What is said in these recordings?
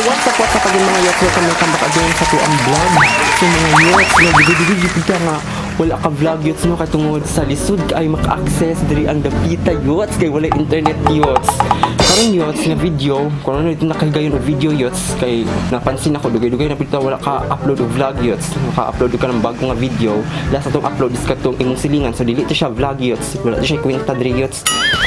What's up again, mga yots? Welcome, welcome back again sa atuang vlog. So mga yots, no, dugoy-dugoy gyud nga wala ka vlog, yots, no, kay tungod sa lisod kay maka-access diri ang dapita, yots, kay wala internet, yots. Karon, yots, nga video, kung ano ito nakahigayon og video, yots, kay napansin ako dugay-dugay na pud ta wala ka upload og vlog, yots. Naka-upload ka ng bago nga video. Last atong upload is katong imong silingan. So dili to siya vlog, yots. Wala to siya kwenta diri, yots.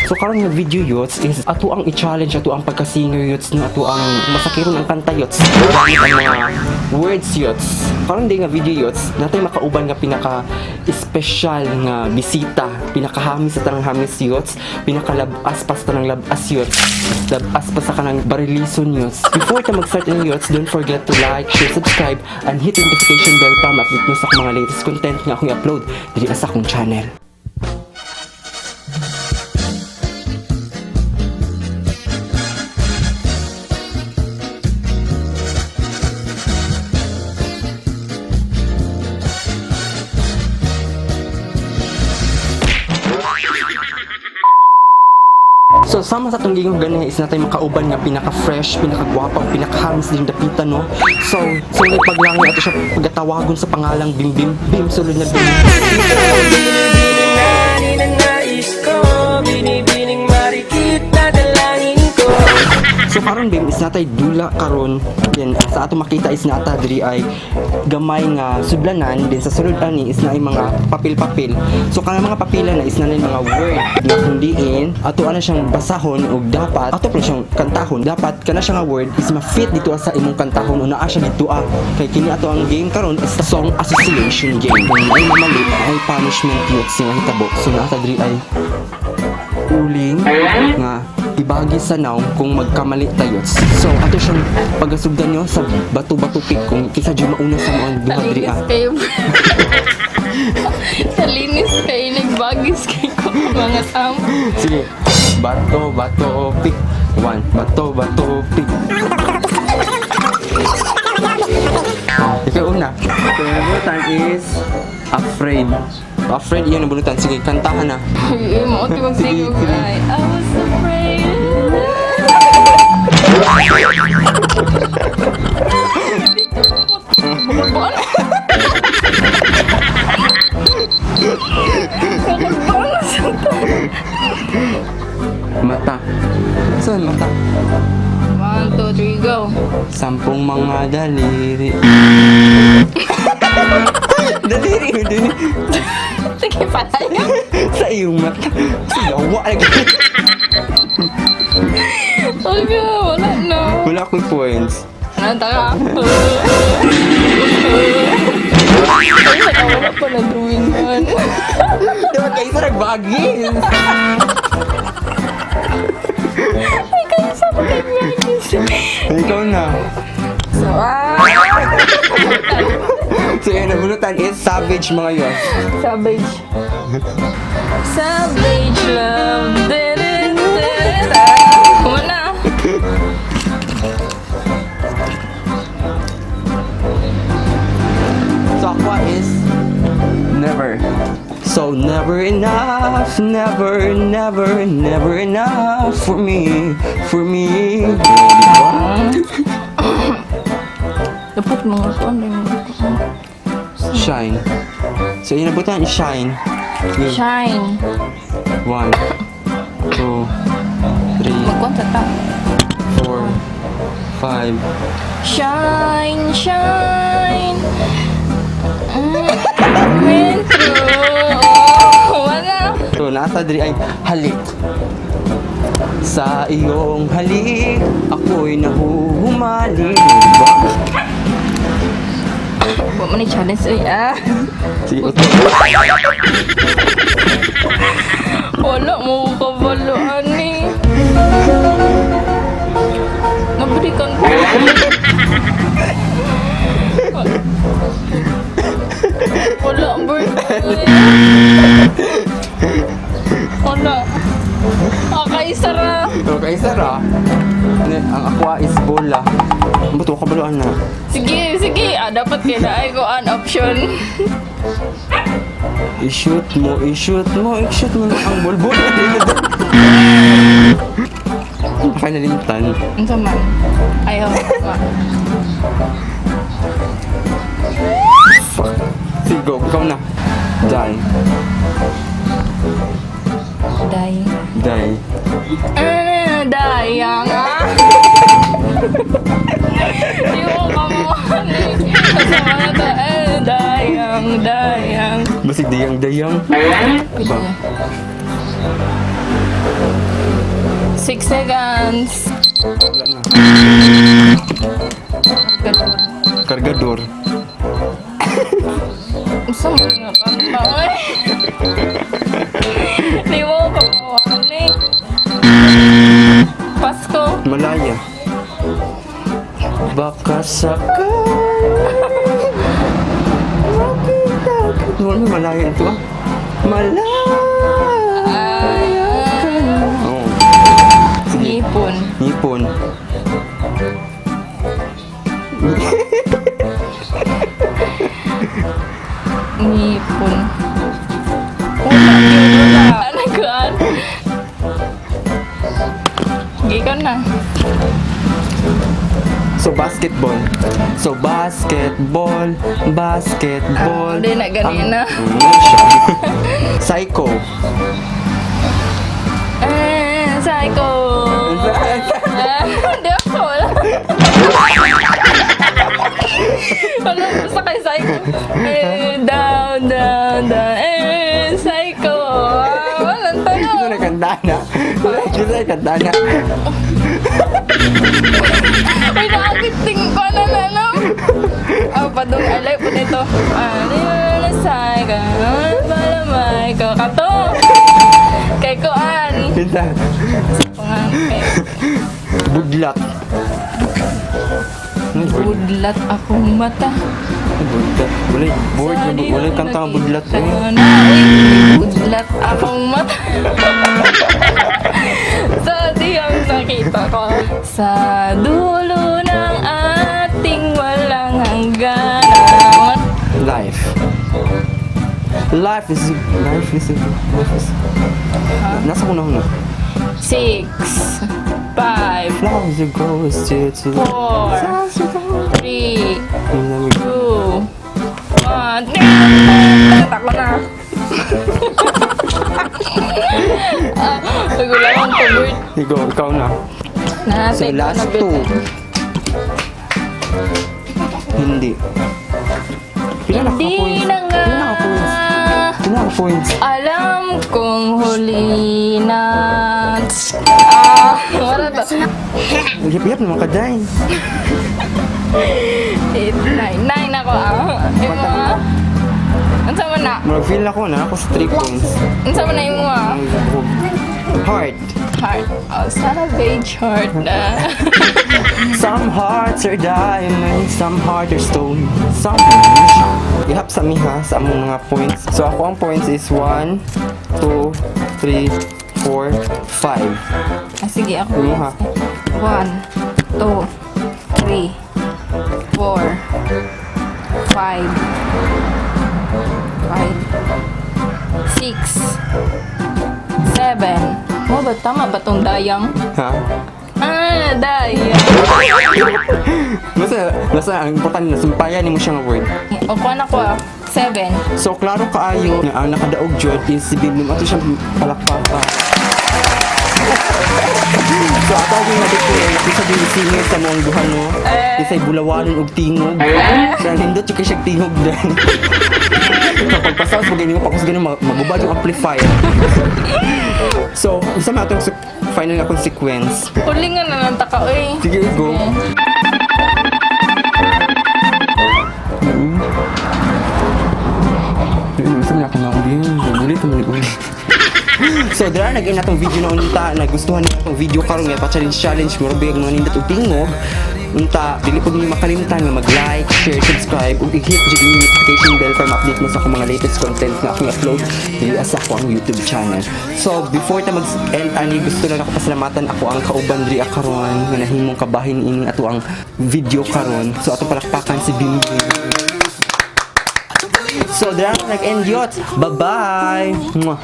So karon nga video, yots, is ato ang i-challenge ato ang pagka-singer, yots, no, ato ang masakiron ang kanta, yots. Gamit ang mga words, yots. Karon day nga video, yots, natay makauban nga pinaka espesyal nga bisita, pinakahamis sa tanang hamis, yots, pinakalabas pa sa tanang labas, yots, labas pa sa kanang barilison, yots. Before ta mag-start ang yots, don't forget to like, share, subscribe, and hit the notification bell para ma-update mo sa akong mga latest content nga akong i-upload diri sa akong channel. So sama sa atong gingong gani is natay makauban nga pinaka-fresh, pinaka-gwapa, pinaka-hamis din dapita, no. So like paglangi ato siya pagatawagon sa pangalang Bim Bim Bim, sulod na Bim. Ninanais ko, binibining marikit na dalangin ko. So karon, Bim, is natay dula karon. Then sa ato makita is nata diri ay gamay nga sudlanan, then sa sulod ani is naay mga papel-papel. So kanang mga papela na is na mga word na kung diin ato ana siyang basahon og dapat ato pa siyang kantahon. Dapat kana siya nga word is ma-fit dito sa imong kantahon o naa siya dito ah. Kay kini ato ang game karon is song association game. Kung ay mamali ay punishment, youths, nga hitabo. So naa diri ay uling nga ibagi sa naong kung magkamali tayo. So ato siyang pagasugdan nyo sa bato-bato pick kung kisa dyan mauna sa mga duha diri ah. Linis kayo. Sa linis kayo, nagbagis kayo ko mga tama. Sige. Bato, bato, pick. One. Bato, bato, pick. Ikaw una. So, yung nabunutan is afraid. Afraid yun nabunutan. Sige, kantahan na. Ay, mo ti Sige, magsigaw sige. ay. I was afraid. Mata. Saan mata? One, two, three, go. 10 mga daliri. Daliri, hindi. Sige, palayo. Sa iyong mata. Sa yawa lagi. Okay, wala na. Wala akong points. Ano, taka? Ay, wala pa na drawing man. Di ba kayo sa nagbagis? Ay, kayo sa pagkagbagis. Ikaw na. So, ah! So yun, nabunutan is savage, mga yun. Savage. Savage love. Dun-dun-dun. Kuma na. So aqua is never. So never enough, never, never, never enough for me, for me. Diba? Dapat mga kuan rin. Shine. So yun, nabunutan is shine. Yun. Shine. One, two, three, Magkuan sa ta. four, five. Shine, shine. Went through. Oh, wala. So nasa diri ay halik. Sa iyong halik, ako'y nahuhumaling. Diba? Wa man ni challenge ay ah. Sige, uto. Wala mo kabalo ani. Nabalikan ko. Wala, birthday. Wala. Okay, Sara. Okay, Sarah. Ang aqua is bola. Ba't ko kabaluan na? Sige, sige. Ah, dapat kailangan ko an option. I-shoot mo, i-shoot mo, i-shoot mo na ang bulbul. Baka nalimtan. Unsa man? Ayaw. Wa. Fuck. Sige, go. Ikaw na. Die. Day. Die. Ah, dayang ah. Di mo kamuha ni. Kasama na to. Eh, dayang, dayang. Basig dayang dayang. Ba? 6 seconds. Wala na. Kargador. Gusto mo nga kanta, oy. Di mo kamuha ni. Pasko. Malaya. Baka sakali makita ka. Wala na malaya ito ah. Malaya ka na. Oh. Sige. Ngipon. Ngipon. Ngipon. Wala, yun, wala. Nagkuhan. Gikan na. So basketball. So basketball, basketball. Ah, di na ganina. Siya. Psycho. Eh, psycho. Ah, hindi ako. Wala. Wala, basta kay psycho. Eh, down, down, down. Eh, psycho. Ah, walang Gusto tanong. na kanta na. Gusto na kanta na. Ay, nakakiting ko na na, no? Oh, padung alay po nito. Ano yun na psycho? Malamay ko. Kato! Kay Kuan. Kita. Pangangkay. Budlat. Ano board? Budlat akong mata. Budlat. Wala board. Wala kanta nga budlat eh. Na, uy, budlat akong mata. Sa diyang nakita ko. Sa dulo ng ating walang hangganan. Life. Life is life is life is. Nasa ko na na. Six, five, Life is a ghost to four, three, two, one. Tako na. Ah, Nagulangan ko, Bert. Ikaw, ikaw na. Na, So take last na, Bert. two. Hindi. Pila na Hindi ka-points? na nga. Pila na ka-points? Pila na ka-points? Alam kong huli na. Ah, wala to. Yap, yap naman ka dahil. Eight, nine. Nine ako ah. Imo ah. Unsa man na? Mag-feel ako na ako sa 3 points. Unsa man na imo ah? Heart. Heart. Oh, savage heart na. Some hearts are diamond, some hearts are stone. Some Ihap sa mi ha, sa among mga points. So ako ang points is 1, 2, 3, 4, 5. Ah, sige ako. Imo ha. One, two, three, four, five, five, six, seven. Mo ba tama ba tong dayang? Ha? Ah, dayang. Basta, basta ang importante na sumpayan nimo siya nga word. O, kuha na ko ah. Seven. So klaro kaayo nga ang nakadaog jud is si Bimlim ato siyang palakpaka. So ato ang na-declare na isa din singer sa mong duha no. Isay bulawanon og tingog. Kaya nindot jud kay siya tingog din. Kapag pasawas pag mo pakus ganun magubad yung amplifier. So, isa man atong final na consequence. Hulingan na lang taka, oy. Sige, go. Gusto mo na akong makubi. Ulit mo ulit. So, dara nag na tong video na unta nagustuhan niyo atong video karon nga pa challenge challenge mo big mga nindot og tingog. Unta dili pud ninyo makalimtan nga mag-like, share, subscribe ug i-hit jud inyong notification bell para ma-update mo sa akong mga latest content nga akong upload dili sa ako ang YouTube channel. So, before ta mag-end ani gusto lang ako pasalamatan ako ang kauban diri karon nga nahimong kabahin ining ato ang video karon. So, atong palakpakan si Bimbi. So, dara nag-end yot. Bye-bye. Mwah.